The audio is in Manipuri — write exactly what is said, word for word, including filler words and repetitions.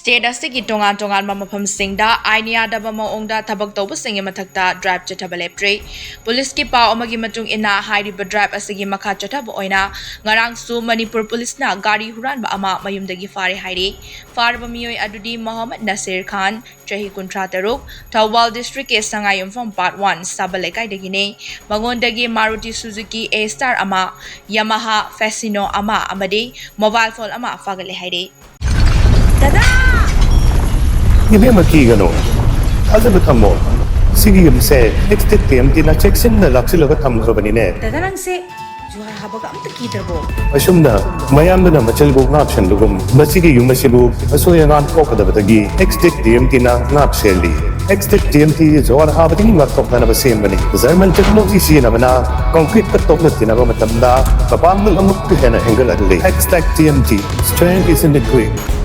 ꯁ꯭ꯇꯦꯠ ꯑꯁꯤꯒꯤ ꯇꯣꯉꯥꯟ ꯇꯣꯉꯥꯟꯕ ꯃꯐꯝꯁꯤꯡꯗ ꯑꯥꯏꯟ ꯌꯥꯗꯕ ꯃꯑꯣꯡꯗ ꯊꯕꯛ ꯇꯧꯕꯁꯤꯡꯒꯤ ꯃꯊꯛꯇ ꯗ꯭ꯔꯥꯏꯕ ꯆꯠꯊꯕ ꯂꯦꯞꯇ꯭ꯔꯤ꯫ ꯄꯨꯂꯤꯁꯀꯤ ꯄꯥꯎ ꯑꯃꯒꯤ ꯃꯇꯨꯡ ꯏꯟꯅ, ꯍꯥꯏꯔꯤꯕ ꯗ꯭ꯔꯥꯏꯕ ꯑꯁꯤꯒꯤ ꯃꯈꯥ ꯆꯠꯊꯕ ꯑꯣꯏꯅ ꯉꯔꯥꯡꯁꯨ ꯃꯅꯤꯄꯨꯔ ꯄꯨꯂꯤꯁꯅ ꯒꯥꯔꯤ ꯍꯨꯔꯥꯟꯕ ꯑꯃ ꯃꯌꯨꯝꯗꯒꯤ ꯐꯥꯔꯦ ꯍꯥꯏꯔꯤ꯫ ꯐꯥꯔꯕ ꯃꯤꯑꯣꯏ ꯑꯗꯨꯗꯤ ꯃꯣꯍꯝꯃꯗ ꯅꯁꯤꯔ ꯈꯥꯟ, ꯆꯍꯤ ꯀꯨꯟꯊ꯭ꯔꯥ ꯇꯔꯨꯛ, ꯊꯧꯕꯥꯜ ꯗꯤꯁꯇ꯭ꯔꯤꯛꯀꯤ ꯁꯉꯥꯏꯌꯨꯝꯐꯝ ꯄꯥꯔꯠ ꯋꯥꯟ ꯁꯥꯕ ꯂꯩꯀꯥꯏꯗꯒꯤꯅꯤ꯫ ꯃꯉꯣꯟꯗꯒꯤ ꯃꯥꯔꯨꯇꯤ ꯁꯨꯖꯨꯀꯤ ꯑꯦ ꯁ꯭ꯇꯥꯔ ꯑꯃ, ꯌꯥꯃꯥꯍꯥ ꯐꯦꯁꯤꯅꯣ ꯑꯃ ꯑꯃꯗꯤ ꯃꯣꯕꯥꯏꯜ ꯐꯣꯟ ꯑꯃ ꯐꯥꯒꯠꯂꯦ ꯍꯥꯏꯔꯤ꯫ ꯗꯗꯥ! ꯏꯕꯦꯝꯃ, ꯀꯤꯒꯅꯨ, ꯊꯥꯖꯕ ꯊꯝꯃꯣ꯫ ꯁꯤꯒꯤ ꯌꯨꯝꯁꯦ ꯑꯦꯛꯁ ꯇꯦꯛ ꯇꯤ ꯑꯦꯝ ꯇꯤꯅ ꯆꯦꯛꯁꯤꯟꯅ ꯂꯥꯛꯁꯤꯜꯂꯒ ꯊꯝꯈ꯭ꯔꯕꯅꯤꯅꯦ꯫ ꯗꯗꯥ, ꯅꯪꯁꯦ ꯖꯨꯍꯥꯔ ꯍꯥꯕꯒ ꯑꯝꯇ ꯀꯤꯗ꯭ꯔꯕꯣ? ꯑꯁꯨꯝꯅ ꯃꯌꯥꯝꯗꯨꯅ ꯃꯆꯤꯜꯕꯨ ꯉꯥꯛ ꯁꯦꯟꯕꯒꯨꯝ, ꯃꯁꯤꯒꯤ ꯌꯨꯝ ꯑꯁꯤꯕꯨ ꯑꯁꯣꯏ ꯑꯉꯥꯝ ꯊꯣꯛꯀꯗꯕꯗꯒꯤ ꯑꯦꯛꯁ ꯇꯦꯛ ꯇꯤ ꯑꯦꯝ ꯇꯤꯅ ꯉꯥꯛ ꯁꯦꯜꯂꯤ꯫ X tech T M T ꯖꯨꯍꯥꯔ ꯍꯥꯕꯗꯒꯤ ꯉꯥꯛꯊꯣꯛꯅꯅꯕ ꯁꯦꯝꯕꯅꯤ꯫ ꯖꯔꯃꯟ ꯇꯦꯛꯅꯣꯂꯣꯖꯤ ꯁꯤꯖꯤꯟꯅꯕꯅ ꯀꯣꯟꯀ꯭ꯔꯤꯠꯇ ꯇꯣꯛꯅ ꯇꯤꯟꯅꯕ ꯃꯇꯝꯗ ꯃꯄꯥꯡꯒꯜ ꯑꯃꯨꯛꯀ ꯍꯦꯟꯅ ꯍꯦꯟꯒꯠꯍꯜꯂꯤ꯫ X tech T M T, strength is in the grit꯫